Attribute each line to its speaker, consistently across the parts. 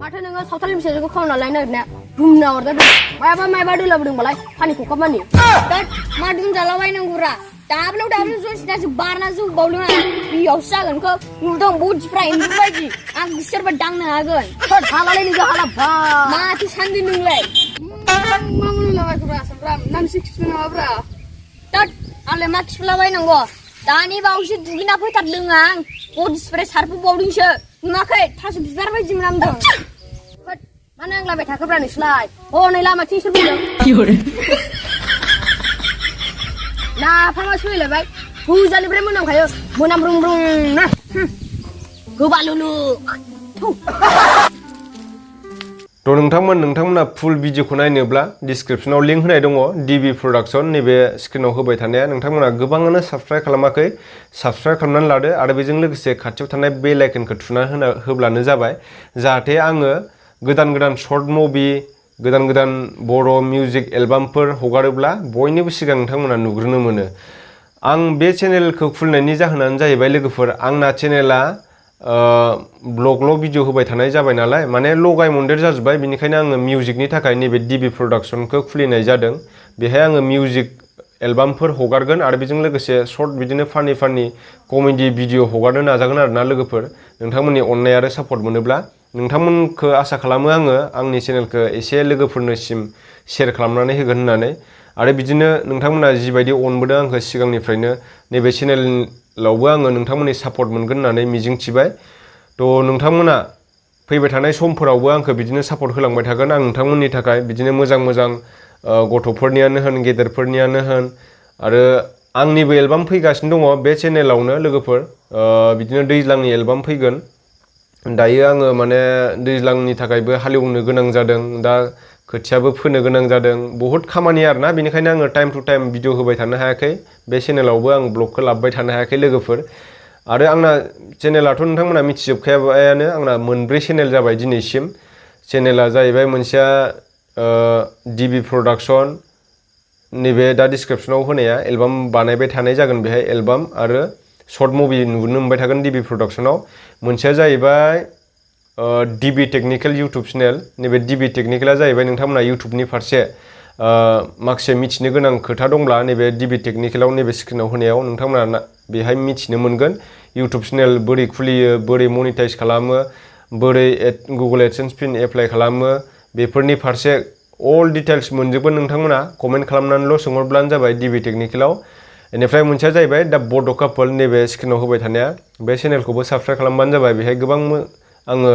Speaker 1: माथो नोङो सावथालनि फिसाजोखौ खावना लायनो नागिरनाया दुमना हरदो मायबा दोलाबोदोंबालाय पानिखौ खामानि मा दुमजालाबायनांगौरा दाब्लिउ जसिनासो बारना जौबावदों आं बेयावसो जागोनखौ नुदों बडिफ्रा एम्बु बायदि आं बिसोरबा दांनो हागोन हालालै नोंजों हाला माथो सान्दि नोंलाय मा मुलाबायखौब्रा सामफ्राम नामसि खिफिनो नामाब्रा तात आंलाय मा खिफिलाबायनांगौ दानि बावैसो दुगैना फैथारदों आं बडि स्प्रे सारफोबावदोंसो नुवाखै थास' बिबार बायदि मोनामदों मा नांलाबाय थाखोब्रा नोंसोरलाय हनै लामाथिं सोर बुंदों नाफामा सोलायबाय गोजानिफ्राय मोनामखायो मोनामब्रुंब्रुंनो गोबालुलु
Speaker 2: तो नोंथांमोना फुल भिडिअखौ नायनोब्ला डिसक्रिप्शनाव लिंक होनाय दङ डिबि प्रडाक्शन नैबे स्क्रिनाव होबाय थानाया नोंथांमोना गोबाङानो साबस्क्राइब खालामाखै साबस्क्राइब खालामनानै लादो आरो बेजों लोगोसे खाथियाव थानाय बेल आइकनखौ थुना होब्लानो जाबाय जाहाथे आङो गोदान शर्ट मुभि गोदान बर' मिउजिक एलबामफोर हगारोब्ला बयनिबो सिगां नोंथांमोना नुग्रोनो मोनो आं बे चेनेलखौ खुलिनायनि जाहोनानो जाहैबाय लोगोफोर आंना चेनेला ब्लगल' भिडिअ होबाय थानाय जाबाय नालाय माने लगाय मोनदेर जाजोब्बाय बिनिखायनो आङो मिउजिकनि थाखाय नैबे डिबि प्रडाक्शनखौ खुलिनाय जादों बेहाय आङो मिउजिक एलबामफोर हगारगोन आरो बेजों लोगोसे शर्ट बिदिनो फानि कमेडि भिडिअ हगारनो नाजागोन आरोना लोगोफोर नोंथांमोननि अननाय आरो सापर्ट मोनोब्ला नोंथांमोनखौ आसा खालामो आङो आंनि चेनेलखौ एसे लोगोफोरनिसिम शेयार खालामनानै होगोन होननानै आरो बिदिनो नोंथांमोना जिबायदि अनबोदों आंखौ सिगांनिफ्रायनो नैबे चेनेलावबो आङो नोंथांमोननि सापर्ट मोनगोन होननानै मिजिंथिबाय तो नोंथांमोना फैबाय थानाय समफोरावबो आंखौ बिदिनो सापर्ट होलांबाय थागोन आं नोंथांमोननि थाखाय बिदिनो मोजां गथ'फोरनियानो होन गेदेरफोरनियानो होन आरो आंनिबो एलबाम फैगासिनो दङ बे चेनेलावनो लोगोफोर बिदिनो दैज्लांनि एलबाम फैगोन दायो आङो माने दैज्लांनि थाखायबो हालेवनो गोनां जादों दा खोथियाबो फोनो गोनां जादों बहुत खामानि आरोना बेनिखायनो आङो टाइम टु टाइम भिडिअ होबाय थानो हायाखै बे चेनेलावबो आं ब्लगखौ लाबोबाय थानो हायाखै लोगोफोर आरो आंना चेनेलाथ' नोंथांमोना मिथिजोबखाबायानो आंना मोनब्रै चेनेल जाबाय दिनैसिम चेनेला जाहैबाय मोनसेया डिबि प्रडाक्शन नैबे दा डिसक्रिप्शनाव होनाया एलबाम बानायबाय थानाय जागोन बेहाय एलबाम आरो शर्ट मुभि नुनो मोनबाय थागोन डिबि प्रडाक्शनाव मोनसेया जाहैबाय डिबि टेक्निकेल इउटुब चेनेल नैबे डिबि टेक्निकेला जाहैबाय नोंथांमोना इउटुबनि फारसे माखासे मिथिनो गोनां खोथा दंब्ला नैबे डिबि टेक्निकेलाव नैबे स्क्रिनाव होनायाव नोंथांमोना बेहाय मिथिनो मोनगोन इउटुब चेनेल बोरै खुलियो बोरै मनिटाइज खालामो बोरै गुगल एडसेन्स पिन एप्लाइ खालामो बेफोरनि फारसे अल डिटेल्स मोनजोबगोन नोंथांमोना कमेन्ट खालामनानैल' सोंहरब्लानो जाबाय डिबि टेक्निकेलाव बेनिफ्राय मोनसेया जाहैबाय दा बड' कापोल नैबे स्क्रिनाव होबाय थानाया बे चेनेलखौबो साबस्क्राइब खालामबानो जाबाय बेहाय गोबां आङो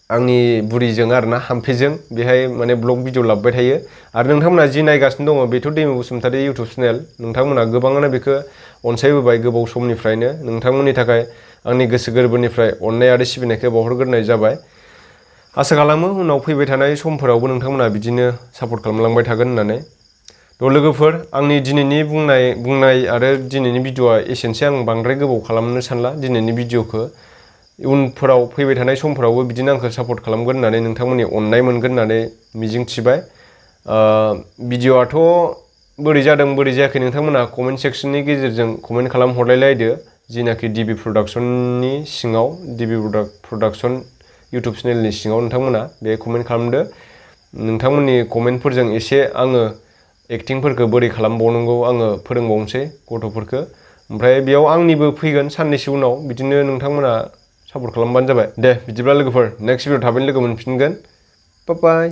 Speaker 2: आंनि बुरिजों आरोना हाम्फेजों बेहाय माने ब्लग भिडिअ लाबोबाय थायो आरो नोंथांमोना जि नायगासिनो दङ बेथ' दैमु बसुमतारी इउटुब चेनेल नोंथांमोना गोबाङानो बेखौ अनसायबोबाय गोबाव समनिफ्रायनो नोंथांमोननि थाखाय आंनि गोसो गोरबोनिफ्राय अननाय आरो सिबिनायखौ बावहरग्रोनाय जाबाय आसा खालामो उनाव फैबाय थानाय समफोरावबो नोंथांमोना बिदिनो सापर्ट खालामलांबाय थागोन होननानै थ' लोगोफोर आंनि दिनैनि बुंनाय आरो दिनैनि भिडिअआ एसेनोसै आं बांद्राय गोबाव खालामनो सानला दिनैनि भिडिअखौ उनफोराव फैबाय थानाय समफोरावबो बिदिनो आंखौ सापर्ट खालामगोन होननानै नोंथांमोननि अननाय मोनगोन होननानै मिजिंथिबाय भिडिअआथ' बोरै जादों बोरै जायाखै नोंथांमोना कमेन्ट सेक्सननि गेजेरजों कमेन्ट खालामहरलायलायदो जिनाखि डिबि प्रडाक्शननि सिङाव डिबि प्रडाक्शन इउटुब चेनेलनि सिङाव नोंथांमोना बे कमेन्ट खालामदो नोंथांमोननि कमेन्टफोरजों एसे आङो एक्टिंफोरखौ बोरै खालामबावनांगौ आङो फोरोंबावनोसै गथ'फोरखौ ओमफ्राय बेयाव आंनिबो फैगोन साननैसो उनाव बिदिनो नोंथांमोना सापर्ट खालामबानो जाबाय दे बिदिब्ला लोगोफोर नेक्स्ट भिडिअ थाबैनो लोगो मोनफिनगोन बाय बाय